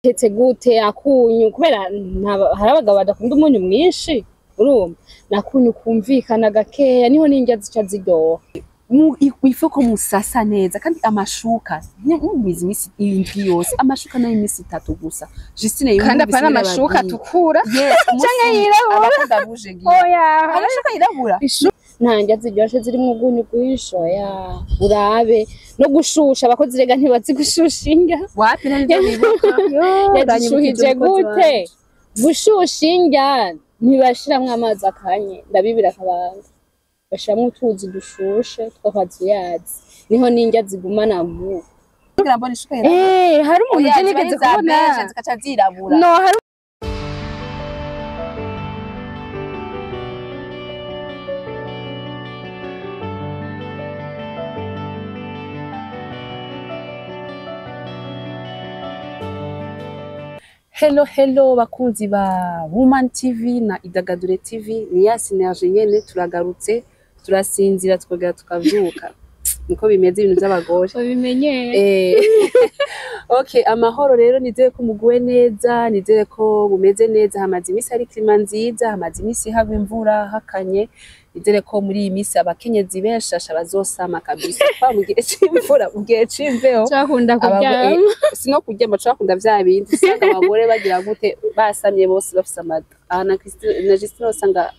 Tetse gute akunyu? Kubera hari abagabo badakunda umunyu mwinshi, urumva nakunyu kumvikana gakeya, niho n'indya zica ziryoha. Il faut ko musasa neza, kandi amashuka ntimugwize iminsi 7 yose, amashuka nayo iminsi 3 gusa. Justine. Kandi apana amashuka atukura canke yirabura. Abakunda rouge giye. Oya. Amashuka yirabura. Nta ndya ziryoshe zirimwo ugunyu bwinshi, oya. Urabe no gushusha, abakozi rega ntibazi gushusha indya. Wapi, nta nivyo bibuka. Yazishuhije gute? Gushusha indya ntibashiramwo amazi akanye, ndabibira akabanga, bashiramwo utuzi dushushe tw'akazuyazi, niho n'indya zigumana gu Kugira mbone ishuka yirabura. Eh, hari umuntu Oya, je ziba ari nigeze za kubona. Beige zikaca zirabura. No, hari Hello, hello bakunzi ba Woman TV na Idagadure TV, ni ya synergie nyene, turagarutse. Turasinzira tukongera tukavyuka, niko bimeze ibintu by'abagore. Babimenye. Okay, amahoro rero, nizere ko muguwe neza, nizere ko bumeze neza. Hamaze iminsi hari climat nziza, hamaze iminsi hagwa imvura, hakanye. Nizere ko muri iyi minsi abakenyezi benshi asha bazosama kabisa kwa mu gihe c'imvura, mu gihe c'imbeho. Cakunda kuryama. Sino kuryama, cakunda vya bindi usanga abagore bagira gute, basamye bose bafise amada. Aha na Christine na Justine usanga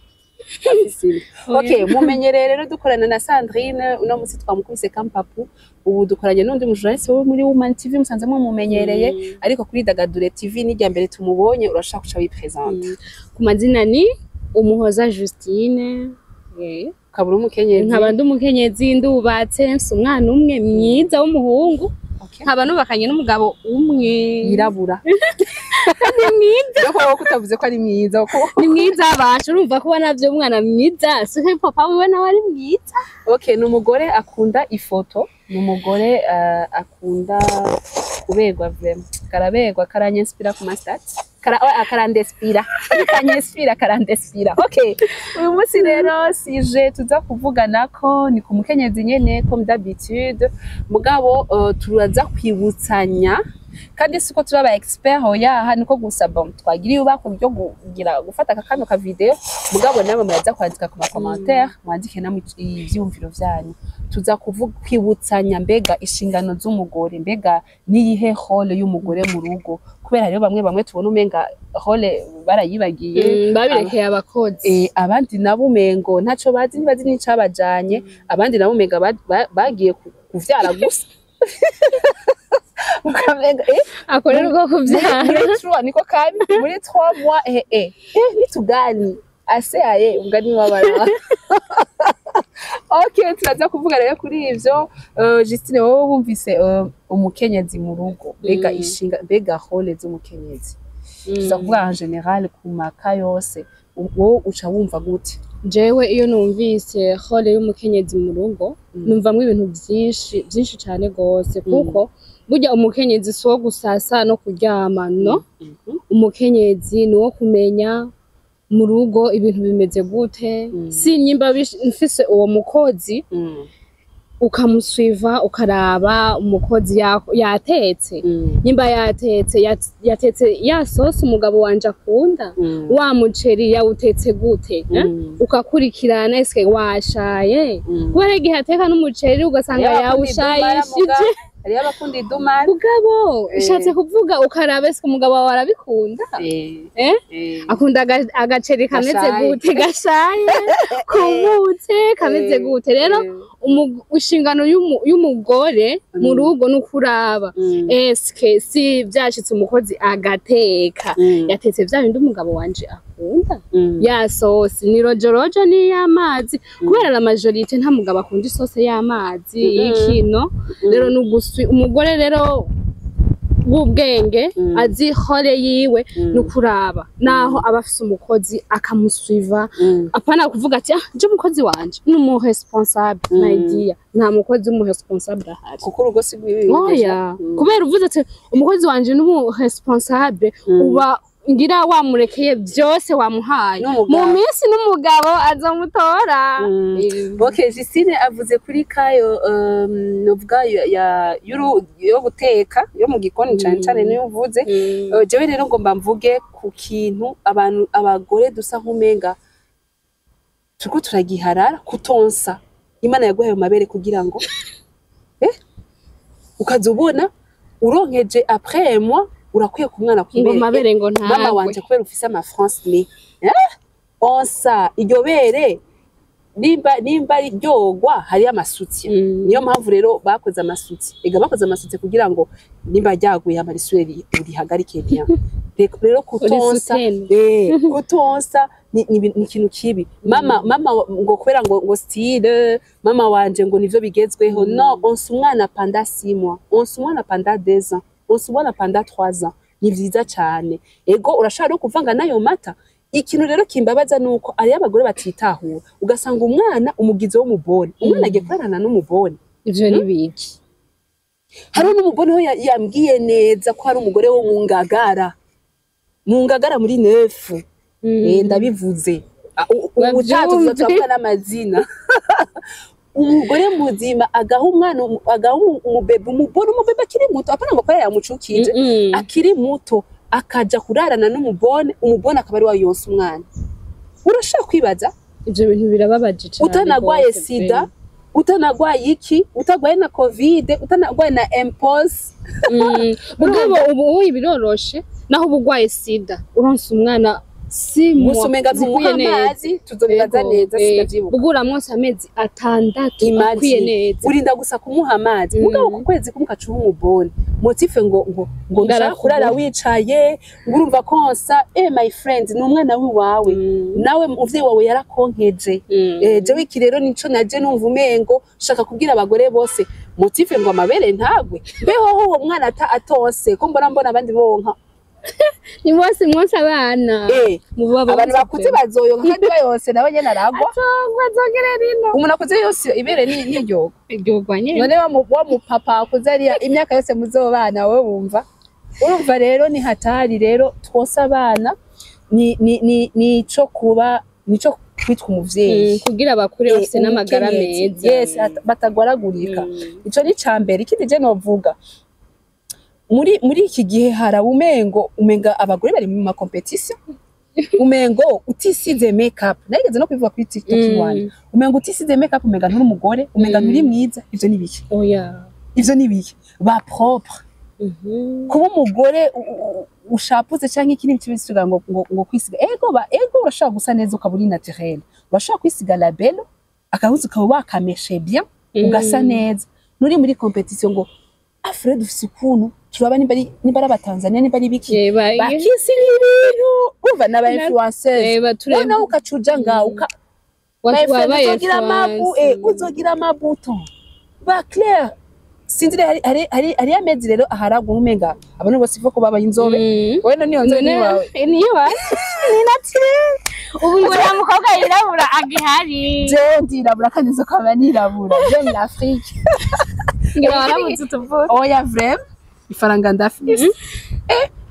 bafise inda. Okay, mumenyereye rero dukorana na Sandrine, uno musi twamukubise kampapu. Ubu dukoranye n'undi mujournaliste wo muri Woman TV musanze mumumenyereye, ariko kuri Dagadure TV ni irya mbere tumubonye. Urashaka kuca wipresenta? Ku mazina ni Umuhoza Justine. Ukaba uri umukenyezi. Nkaba ndi umukenyezi, ndubatse, mfise umwana umwe mwiza w'umuhungu. Nkaba nubakanye n'umugabo umwe. Yirabura. Ni mwiza. Yo ko kutavuze ko ari mwiza ko. Ni mwiza basha, urumva ko navyo umwana mwiza si papa wiwe nawe ari mwiza. Okay, ni umugore akunda ifoto, ni umugore akunda kuberwa, vraiment karaberwa, karanyinspira ku mastats, kara oh, karandespira, kanyespira, karandespira. Okay, uyu munsi rero sije tuza kuvugana ko ni ku mukenyezi nyene comme d'habitude, mugabo turaza kwibutsanya, kandi siko turi aba expert, oya, niko gusa bon twagiriye ubako byo kugira gufata aka kano ka video, mugabo namwe muraza kwandika ku ma commentaire, mwandike namwe ivyiyumviro vyanyu. Tuza kuvuga kwibutsanya, mbega inshingano z'umugore, mbega niyihe rôle y'umugore mu rugo, kubera hariho bamwe bamwe tubona umenga rôle barayibagiye. Babirekeye abakozi. Abandi nabo umengo ntaco bazi, ntibazi n'icabajanye, abandi nabo umenga bagiye kuvyara gusa, ukamenga akorera ubwo kuvyara. Muri trois niko kabi, muri 3 mois vitu gani ase aye umugani w'abana. Okay, turaza kuvuga rero kuri ivyo. Justine, wowe wumvise umukenyezi mu rugo, mbega ishinga, mbega rôle z'umukenyezi, tuza kuvuga en général ku maka yose, wowe uca wumva gute? Jewe iyo numvise rôle y'umukenyezi mu rugo, numvamwo ibintu vyinshi vyinshi cane gose, kuko burya umukenyezi si uwo gusasa no kuryama, no umukenyezi ni uwo kumenya mu rugo ibintu bimeze gute. Si nyimba mfise uwo mukozi, ukamusuiva, ukaraba umukozi yatetse, nyimba yatetse, yatetse ya sosi umugabo wanje akunda, wa muceri yawutetse gute, eh? Ukakurikirana, eske washaye? Kubera igihe ateka n'umuceri ugasanga yawushayishije. Hariyo abakunda idumari. Mugabo ishatse kuvuga ukaraba ese umugabo wawe arabikunda, eh? Akunda agaceri kameze Gashaye. gute, gashaye, kumutse, kameze gute. Rero inshingano y'umugore mu rugo ni ukuraba eske si vyashitse umukozi agateka, yatetse vya bindi umugabo wanje akunda, ya sosi ni rojorojo ni y'amazi, kubera la majorité nta mugabo akunda isose y'amazi y'ikino. Rero nuguswi umugore rero w'ubwenge azi rôle yiwe, nukuraba naho aba afise umukozi akamusuiva, apana kuvuga ati: "Ah, je umukozi wanje ni umu responsable." My dear, nta mukozi w'umu responsable ahari. Kuko urugo si rwibi. Oya, kubera uvuze ati umukozi wanje ni umu responsable, uba Ngira wamurekeye byose wamuhaye, N'umugabo. mu minsi n'umugabo azomutora. Ok, Justine avuze kuri kayo, novuga yo guteka, yo mu gikoni cane cane niyo uvuze. Jewe rero ngomba mvuge ku kintu abantu abagore dusa nk'umenga turiko turagiharara: kutonsa. Imana yaguhaye ayo mabere kugira ngo ukaza ubona uronkeje après un mois urakwiye ku mwana Ngo kwibere. mabere ngo Mama ntagwe. wanje, kubera ufise ama francs ne onsa iryo bere, nimba ryogwa hari amasutien. Niyo mpamvu rero bakoze amasutien, ega bakoze amasutien kugira ngo nimba ryaguye amarisure urihagarike bien. Rero kutonsa, Urisutene. Kutonsa ni ikintu kibi. Mama ngo kubera ngo style mama wanje ngo nivyo bigezweho. No, onsa umwana pendant 6 mois, onsa umwana pendant 2 ans, onsa umwana pendant 3 ans, ni vyiza cane. Ego, urashobora no kuvanga n'ayo mata. Ikintu rero kimbabaza nuko ariyo abagore batitahura, ugasanga umwana umugize w'umubone, umwana agiye kurarana n'umubone. Ivyo ni biki? Hariho n'umubone ho yambwiye neza ko hari umugore wo mu Ngagara, mu Ngagara muri neuf. Ndabivuze. Ubutaha tuzoza turavuga n'amazina. Umugore muzima agaha umwana agaha umubebe, umubone, umubebe akiri muto, apana ngo kubera yamucukije, akiri muto akaja kurarana n'umubone, umubone akaba ari we yonsa umwana. Urashaka kwibaza? Ivyo bintu birababaje cane Utanagwaye rwose. sida, utanagwaye iki, utagwaye na COVID, utanagwaye na mpox. Mugabo ubu ubu biroroshe, naho uba ugwaye sida uronse umwana si Gusa umenga tumuha zikwiye neza. amazi, tuzobibaza Yego, neza, sindavyibuka. Ugura mwose amezi 6 akwiye Imagine. neza. Urinda gusa kumuha amazi. Mugabo ku kwezi kumwe ukaca uha umubone, motif ngo ntushaka Ndarakubona. kurara wicaye, ngo urumva konsa. My friend, ni umwana wiwawe, nawe umuvyeyi wawe yarakonkeje. Jewe iki rero nico naje numva umengo shaka kubwira abagore bose: motif ngo amabere ntagwe, mbeho uwo mwana atonse ko mbona abandi bonka. Ni bose mwose abana muba Abantu bakuze bazoyonka kandi bayonse nawe nyene aragwa. Azogere rino. Umuntu akuze yose ibere ni niryogo. Iryogo nyene. None wa mupapa akuze ariya imyaka yose muzobana, wowe wumva, urumva rero ni hatari. Rero twose abana ni nico kuba, nico kwitwa umuvyeyi. Kugira bakure bafise n'amagara Umukenyezi. meza. Yes, batagwaragurika. Ico ni ca mbere. Ikindi je novuga, muri iki gihe haraba umengo umenga abagore bari mu ma compétition, umengo utisize make up, narigeze no kubivuga kuri TikTok iwanyu, umengo utisize make up umenga nturi umugore, umenga nturi mwiza. Ivyo ni biki? Oya. Ivyo ni biki? Ba propre. Kuba umugore ushapuze canke ikindi kibisiga ngo kwisiga, ego ba ego, urashobora gusa neza ukaba uri naturel, urashobora kwisiga labello, akahuzu ukaba wakameshe bien, ugasa neza, nturi muri compétition ngo Alfred ufise ukuntu turaba nimba ari abatanzania, nimba ari biki, bakisiga ibintu, urumva n'aba influenceurs. Tureba. Noneho ukaca uja ngaho my friend, wabaye uzogira amabu uzogira amabuto ba clair. Sinzi rero, hari amezi rero aharagwa umenga abantu bose ivo ko babaye inzobe. Wowe none iyo nzobe ni wawe? Niyo ni naturel. Ubu ngo nta mukobwa yirabura agihari. Jewe ndirabura kandi nzo kwaba nirabura, j'aime l'Afrique. Ngira waramutse utuvuga. Oya, vraiment, ifaranga ndafise.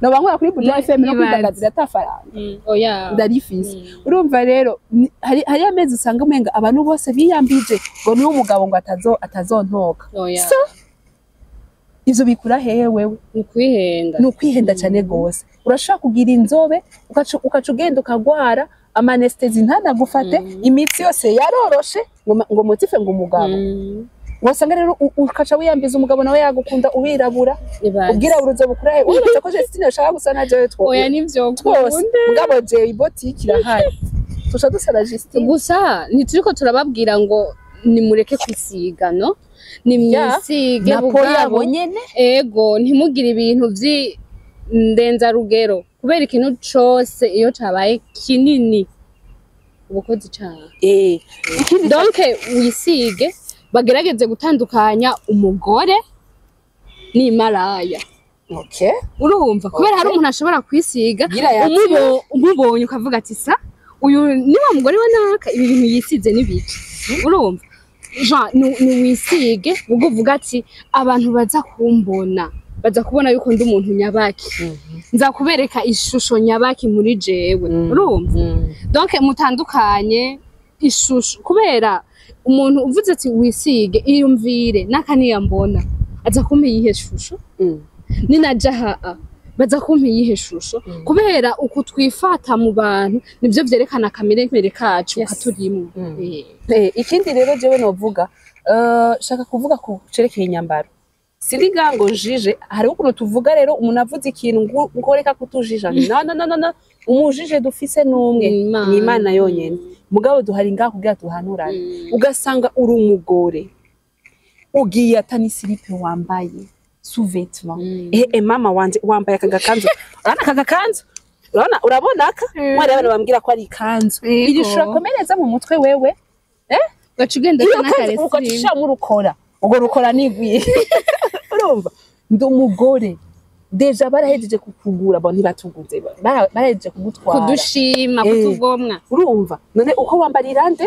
Noba nkora kuri Buja FM no Ibaze. kwidagadura ata faranga Oya. ndarifise. Urumva rero hari amezi usanga umenga abantu bose biyambije ngo niwe umugabo ngo atazontoka. Oya. So ivyo bikura hehe wewe? Ni ukwihenda. Ni ukwihenda cyane gose. Urashobora kugira inzobe ukaca ugenda ukagwara ama anesthésie ntanagufate, imitsi yose yaroroshe, ngo motif ngo umugabo. Wasanga rero ukaca wiyambiza umugabo nawe yagukunda ubirabura. Ibaze. Ubwirabura uzobukura he? Uribaza ko Justine ashaka gusa na jewe two Oya, nivyo twose kunda. Mugabo jewe ibotiki irahari, tuca dusa na Justine. Gusa ntituriko turababwira ngo nimureke kwisiga, no nimwisige. Na poli Bugabo yabo nyene. Ego, ntimugire ibintu vy'indenzarugero, kubera ikintu cose iyo cabaye kinini ubukozi cane. Ikindi Donc wisige, bagerageze gutandukanya umugore n'imaraya. Urumva, kubera hari umuntu ashobora kwisiga, Gira yatsi. Umubonye ukavuga ati: "Sa uyu ni wa mugore wa naka, ibi bintu yisize ni biki?" Urumva, Jean, ni wisige ubwo uvuga ati: "Abantu baza kumbona." Baza kubona yuko ndi umuntu nyabaki, nza kubereka ishusho nyabaki muri jewe. Urumva, donc mutandukanye ishusho, kubera umuntu uvuze ati wisige, iyumvire n'akaniya mbona aza kumpa iyihe shusho? Ninaja haa baza kumpa iyihe shusho? Kubera uku twifata mu bantu nivyo vyerekana akameremere kacu katurimwo. Ikindi rero jewe novuga, shaka kuvuga ku cerekeye inyambaro. Sindi ngo njije, hariho ukuntu tuvuga rero umuntu avuze ikintu ngo reka kutujija. No, no, no, no, no, umujije dufise n'umwe. Imana. Ni Imana yonyene. Mugabo duhari ngaho kugira tuhanurane. Ugasanga uri umugore ugiye ata n'i slip wambaye, sous-vêtement. Mama wanje, wambaye aka gakanzu, urabona aka gakanzu, urabona aka? Mwari abantu bambwira ko ari ikanzu. Iri shura komereza mu mutwe wewe. Ugaca ugenda Iyo asa kanzu n'akaresimu. ugaca ushiramo urukora, urwo rukora nigwiye. Urumva ndi umugore, déjà barahejeje kukugura, bo ntibatuguze, barahejeje kugutwara. Kudushima, kutugomwa. Urumva none uko wambarira nde?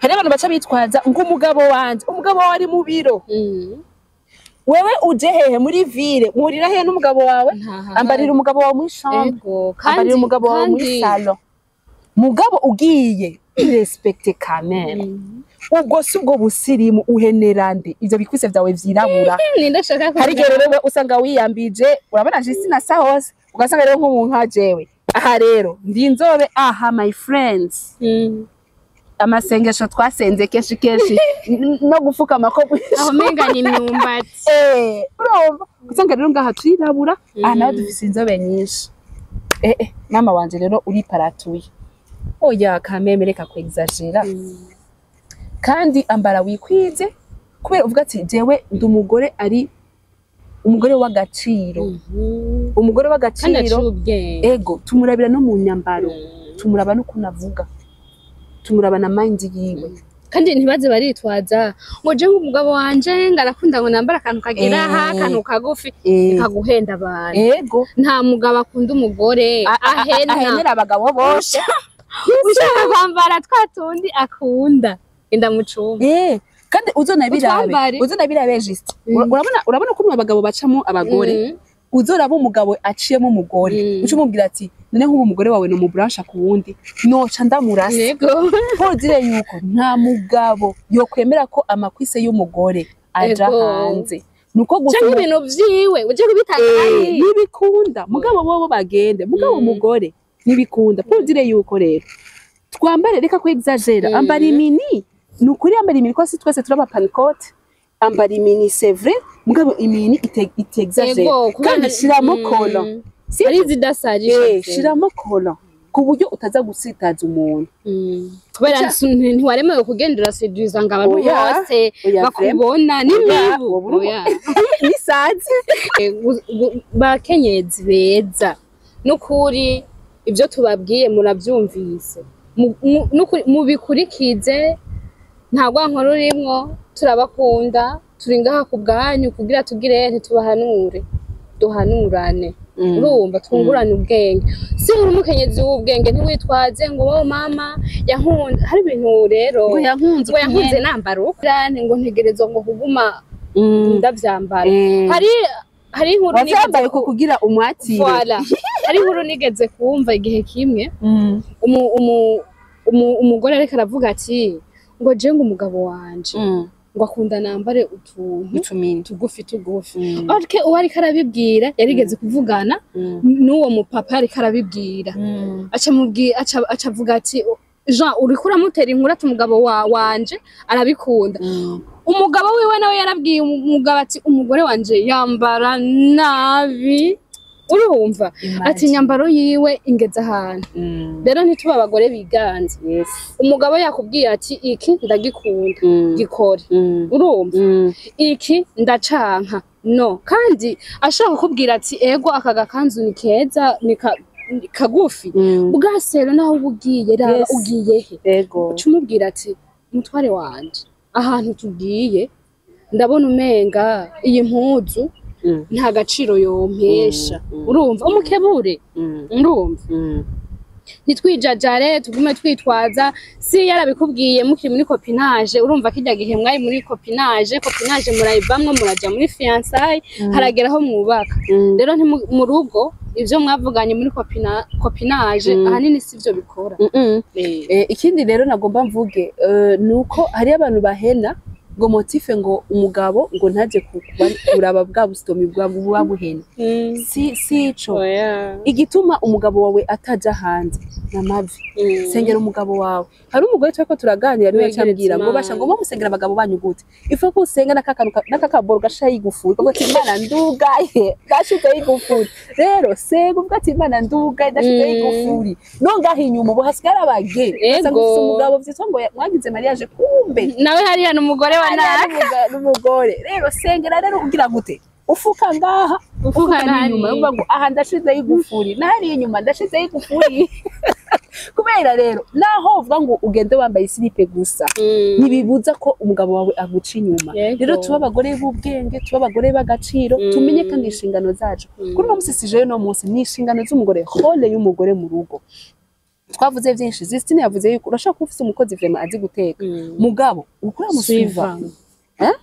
Hari abantu baca bitwaza ngo umugabo wanje, umugabo wawe ari mu biro. Wewe uje hehe muri ville? Muhurira hehe n'umugabo wawe? Ntahahari. Ambarira umugabo wawe muri chambre. Kandi ambarira umugabo wawe muri salon. Mugabo ugiye respecte quand même. Ubwo si ubwo busirimu uhenera nde ivyo bikwise vyawe vyirabura? Ninde ashaka Hari igihe rero usanga wiyambije, urabona je sinasa hose, ugasanga rero nk'ubu nka jewe aha rero ndi inzobe aha, my friends. Amasengesho twasenze kenshi kenshi no gufukama ko Aho menga ni imyumbati. Urumva usanga rero ngaha turirabura, aha naho dufise inzobe nyinshi. Mama wanje rero uriparatuye, oya kameme, reka kwexagera. Kandi ambara wikwize, kubera uvuga ati jewe ndi umugore, ari umugore w'agaciro, umugore Kandi w'agaciro. aciye ubwenge. Ego, tumurabira no mu nyambaro, tumuraba n'ukuntu avuga, tumuraba na mind yiwe. Kandi ntibaze baritwaza ngo je nk'umugabo wanje ngo arakunda ngo nambara akantu kagira aha, akantu kagufi. Kaguhenda abantu. Nta mugabo akunda umugore ahena. Ahenera abagabo bose. Ushaka kwambara twa tundi akunda, enda mu cumba. Kandi uzonabirabe. Utwambare. Uzonabirabe juste. Urabona ukuntu abagabo bacamo abagore. Uzoraba umugabo aciyemo umugore, uca umubwira ati none nk'ubu umugore wawe ni umuburansha ku wundi, noca ndamurasa. Pozire yuko nta mugabo yokwemera ko ama cuisses y'umugore aja hanze, nuko gusa Canke ibintu vyiwe uje kubitanga hariya. Ntibikunda. Mugabo bobo bagende, mugabo umugore ntibikunda. Pozire yuko rero twambare, reka ko exagera. Ambara i mini, ni ukuri, ambara i mini, ko si twese turaba panikote. Ambara i mini, c'est vrai, mugabo i mini itexagera. Kubera Kandi shiramo collant. Si Hari izidasajisha. Shiramo collant ku buryo utaza gusitaza umuntu. Kubera ntiwaremewe kugendera seduza ngo abantu Oya, bose oya, bakubona n'imibu. Wowe uri Oya. N'isazi. Bakenyezi beza, n'ukuri ibyo tubabwiye murabyumvise. N'ukuri mubikurikize, nta rwanko rurimwo. Turabakunda, turi ngaha ku bwanyu kugira tugire ntitubahanure, duhanurane. Urumva, twungurane ubwenge. Si uri umukenyezi w'ubwenge, ntiwitwaze ngo wowe mama yankunda. Hari ibintu rero Ngo yankunze. Ngo yankunze nambara uko, ngo ntegerezwa ngo kuguma ndavyambara. Hari inkuru nigeze Wavyambaye ku kugira umwakire. Voilà. Hari inkuru nigeze kumva igihe kimwe, umugore ariko aravuga ati ngo je ngo umugabo wanje ngo akunda nambare utuntu utumini. tugufi tugufi. Ariko uwo ariko arabibwira yarigeze kuvugana n'uwo mupapa ariko arabibwira, aca mubwira, aca avuga ati Jean, uriko uramutera inkuru ati umugabo wanje arabikunda. Umugabo wiwe nawe yarabwiye umugabo ati umugore wanje yambara nabi, urumva, ati inyambaro yiwe ingeze ahantu. Rero ntituba abagore biganze. Umugabo yakubwiye ati iki ndagikunda, gikore. Urumva, iki ndacanka, no. Kandi ashaka kukubwira ati ego aka gakanzu ni keza, ni kagufi bwasero, naho uba ugiye, raba ugiye he. Uca umubwira ati mutware wanje, ahantu tugiye ndabona umenga iyi mpuzu nta gaciro yompesha. Urumva, umukebure. Urumva. Ntitwijajare, tugume twitwaza. Si yarabikubwiye mukiri muri copinage, urumva kirya gihe mwari muri copinage, copinage murayivamwo, muraja muri fiançailles, haragera aho mwubaka. Rero mu rugo ivyo mwavuganye muri copinage ahanini sivyo bikora. Ikindi rero nagomba mvuge, nuko hariyo abantu bahena ngo motif ngo umugabo ngo ntaje kuraba bwa busomi bwa buba buhena. Si ico. Oya. Igituma umugabo wawe ataja hanze namavi. Sengera umugabo wawe. Hari umugore turiko turaganira, niwe Wegereze yacambwira ngo Imana. Basha ngo musengera abagabo banyu gute? Ifu ko usenga n'akakaboro gashaye igufuri, uvuga ati: "Imana, ndugaye, gashize igufuri." Rero senga uvuga ati: "Imana, ndugaye, ndashize igufuri." No ngaho inyuma ubu hasigara abage. Ugasanga ufise umugabo vyitwa ngo mwagize mariage, kumbe nawe hariya ni umugore wa hariya naka. N'umugore. Rero sengera rero ugira gute? Ufuka ngaha, ufuka n'inyuma, nahariya. Uvuga ngo aha ndashizeho igufuri, nahariya inyuma ndashizeho igufuri. Kubera rero naho uvuga ngo ugende wambaye i slip gusa, ntibibuza ko umugabo wawe aguca inyuma. Rero tuba abagore b'ubwenge, tuba abagore b'agaciro, tumenye kandi inshingano zacu. Kuri uno musi sijeyo, no munsi ni inshingano z'umugore, rôle y'umugore mu rugo. Twavuze byinshi. Justine yavuze yuko urashobora kuba ufise umukozi vraiment azi guteka, mugabo ukura musuiva. Suiva.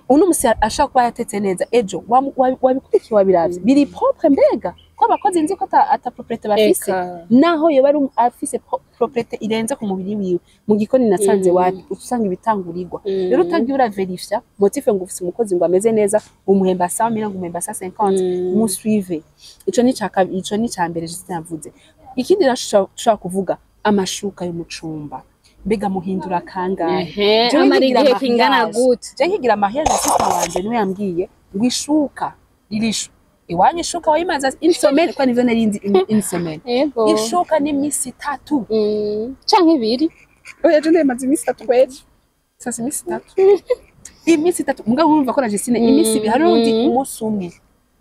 Uno musi ashobora kuba yatetse neza, ejo wabikurikiye, wabiravye biri propre? Mbega ko abakozi nzi ko ata propreté bafise? Eka. Naho yoba ari afise propreté irenze ku mubiri wiwe, mu gikoni nasanze wapi usanga ibitangurirwa. Rero utagiye uraverifya motif ngo ufise umukozi ngo ameze neza, umuhemba 100 000, ngo umuhemba 150, musuive. Ico ni ica kabiri, ico ni ica mbere Justine yavuze. Ikindi rero dushobora kuvuga, amashuka yo mu cumba, mbega muhindura kangahe? Jewe Amara nkigira igihe kingana mariage. gute? Je nkigira mariage, sister wanje niwe yambwiye ngo ishuka ririsho iwanyu, ishuka wayimaza une semaine, kwa nivyo nari nzi, une semaine. Ishuka ni imisi 3. Canke 2. Oya, je ndemaze imisi 3 kweli. Sasa imisi 3, imisi 3, mugabo urumva ko na Justine imisi 2, hari undi umunsi umwe.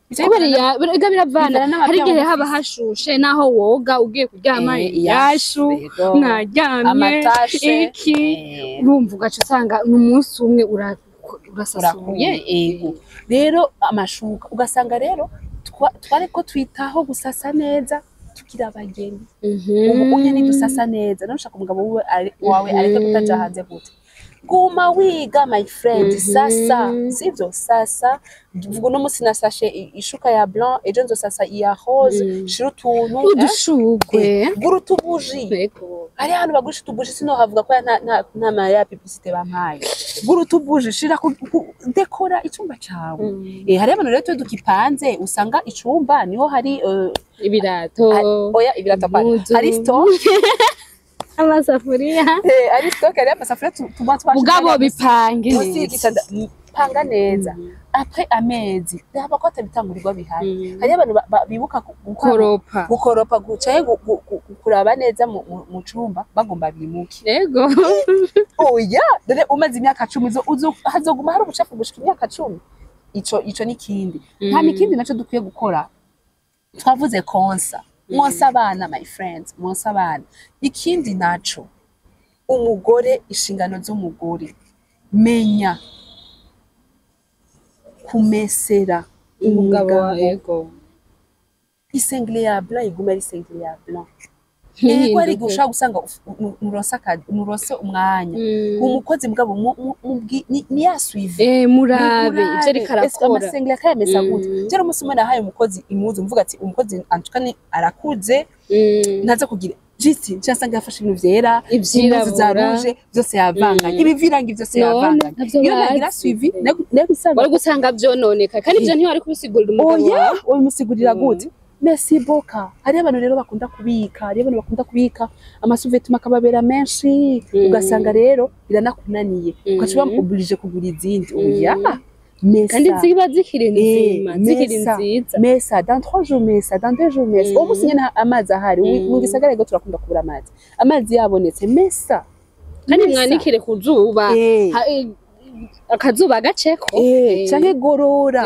Bica Kubera ega biravana. Bivana n'abavyeyi Hari igihe haba bafise. hashushe, naho woga ugiye kuryama, yashu yego. mwaryamye Amatashe. iki, urumva ugaca usanga ni umunsi umwe urasasuye. Urakuye, ego. Rero amashuka ugasanga rero twariko twitaho gusasa neza tukiri abageni. Ubu unye nidusasa neza, none ushaka umugabo wawe areke kutaja hanze gute? Guma wiga, my friend. Sasa sivyo? Sasa vuga: "Uno musi nasashe ishuka ya blanc, ejo nzosasa iya rose." Shira utuntu, eh? Udushugwe. Gura utubuji. Hari ahantu bagurisha utubuji, sinohavuga ko nta mahera ya publicité bampaye. Gura utubuji, shira dekora icumba cawe. Hariho abantu rero tuba dukipanze, usanga icumba niho hari Ibirato. Oya, ibirato apana. Impuzu. Hari stock. Amasafuriya. Hari stock, hari amasafuriya tuba twashize Mugabo hariya bipange munsi neza. y'igitanda. Panga neza. Après amezi, raba ko atabitangurirwa bihari. Hariyo abantu bibuka gukoropa. Gukoropa, canke kuraba neza mu cumba bagomba bimuke. Oya, dore umaze imyaka 10, hazoguma hari ubucafu gushika imyaka 10. Ico ni kindi. Nta n'ikindi naco dukwiye gukora. Twavuze konsa, mwonsa abana, my friends, mwonsa abana. Ikindi naco, umugore, inshingano z'umugore, menya kumesera umugabo. Umugabo. Isengle ya blanc iguma ari isengle ya blanc. Ego, ari Ntihinduke. ushobora gusanga nuronse umwanya, umukozi, mugabo ni ya suivi. Murabe ivyo ariko arakora. Amasengere akayamesa gute? Jero umunsi umwe nahaye umukozi impuzu, mvuga ati umukozi antuka ni arakuze, ntaza kugira jisi nsanga yafashe ibintu vyera, impuzu za Ivyirabura. rouge byose yavanganye, ibivirangi byose None, yavanganye. ntavyo Iyo nagira bazi. suivi nayo gusanga Wari gusanga vyononeka, kandi ivyo ntiwari kubisigurira umugabo oya wawe. Wabimusigurira gute? Merci boka. Hariho abantu rero bakunda kubika, hariho abantu bakunda kubika ama sous-vêtements akababera menshi, ugasanga rero biranakunaniye, ugaca uba obligé kugura izindi. Oya, mesa. Kandi ziba zikiri nzima, zikiri mesa. nziza. Mesa dans 3 jours, mesa dans 2 jours, mesa uwo munsi nyene amazi ahari. Mu gisagara rero turakunda kubura amazi. Amazi yabonetse, mesa. Kandi Mesa. mwanikire ku zuba. Akazuba gaceko. Canke gorora.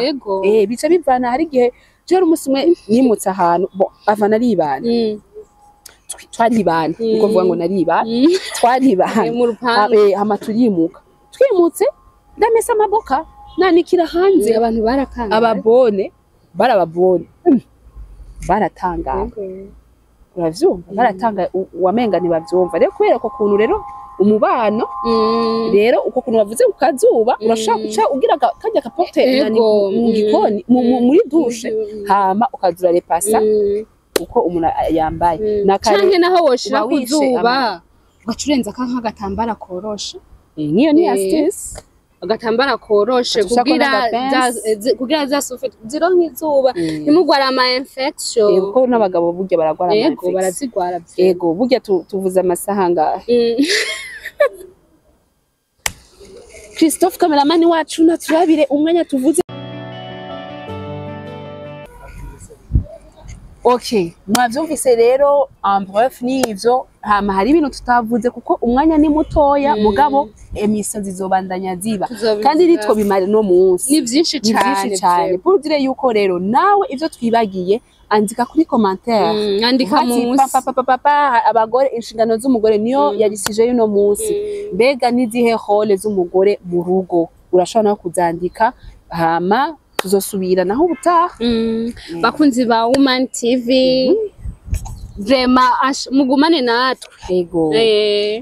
Bica bivana. Hari igihe jewe umunsi umwe nimutse ahantu, bon, ava naribana, twaribana, niko mvuga ngo naribana, twaribana. Mu rupangu. Hama turimuka, twimutse ndamesa amaboka, nanikira hanze. Abantu barakanga. Ababone barababone, baratangara. Uravyumva, baratanga wamenga ntibavyumva. Rero kubera uko kuntu rero umubano, rero uko kuntu bavuze ku kazuba, urashobora guca ugira karya kaporte mu gikoni, muri douche, hama ukaza urarepasa uko umuntu yambaye. Na kare Canke naho woshira uba ku wishe zuba, ugaca urenzako nk'agatambara koroshe. Nk'iyo ni astuce. Agatambara koroshe Ugaca ushirako kugira n'agapense. Kugira za sufe zironke izuba, ntimugware ama infection. Yego, kuko n'abagabo burya baragwara ama Yego, infection. barazigwara vyo. Yego, burya tuvuze amasaha angahe? Christophe, cameraman wacu, naturabire umwanya tuvuze. Okay, mwavyumvise rero, en bref nivyo. Hama hari ibintu tutavuze kuko umwanya ni mutoya, mugabo émission zizobandanya ziba Tuzobivuga. kandi nitwo bimara no munsi. Ni vyinshi Ni vyinshi cane. Cane pour dire yuko rero nawe ivyo twibagiye, andika kuri commentaire. Andika Ati, munsi. Pa, pa, pa, pa, pa, abagore, inshingano z'umugore niyo yarisije y'uno munsi. Mbega n'izihe rôle z'umugore mu rugo? Urashobora nawe kuzandika, hama tuzosubira naho ubutaha. Bakunzi ba Woman TV, vraiment mugumane natwe. Ego.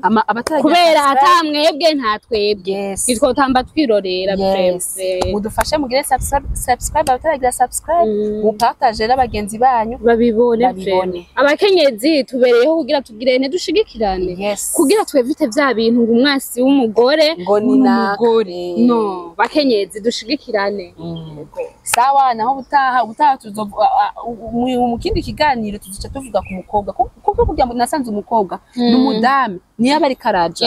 Abataragira Kubera subscribe, ata mwebwe nta twebwe, nitwotamba twirorera. Yes. Vraiment. Mudufashe mugire subscribe abataragira subscribe, mupartage n'abagenzi banyu. Babibone. Babibone. Vraiment. Abakenyezi tubereyeho kugira tugire ntidushigikirane, kugira twevite vya bintu ngo umwasi w'umugore Ngo ni naka. n'umugore. No, bakenyezi, dushigikirane. Sawa, naho ubutaha. Ubutaha mu kindi kiganiro tuzoca tuvuga ku mukobwa, kuko burya nasanze umukobwa ni umudamu niyo aba ariko araja.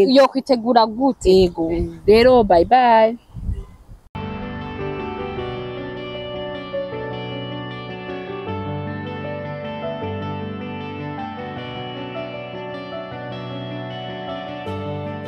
Yo kwitegura gute? Yego rero, bye bye.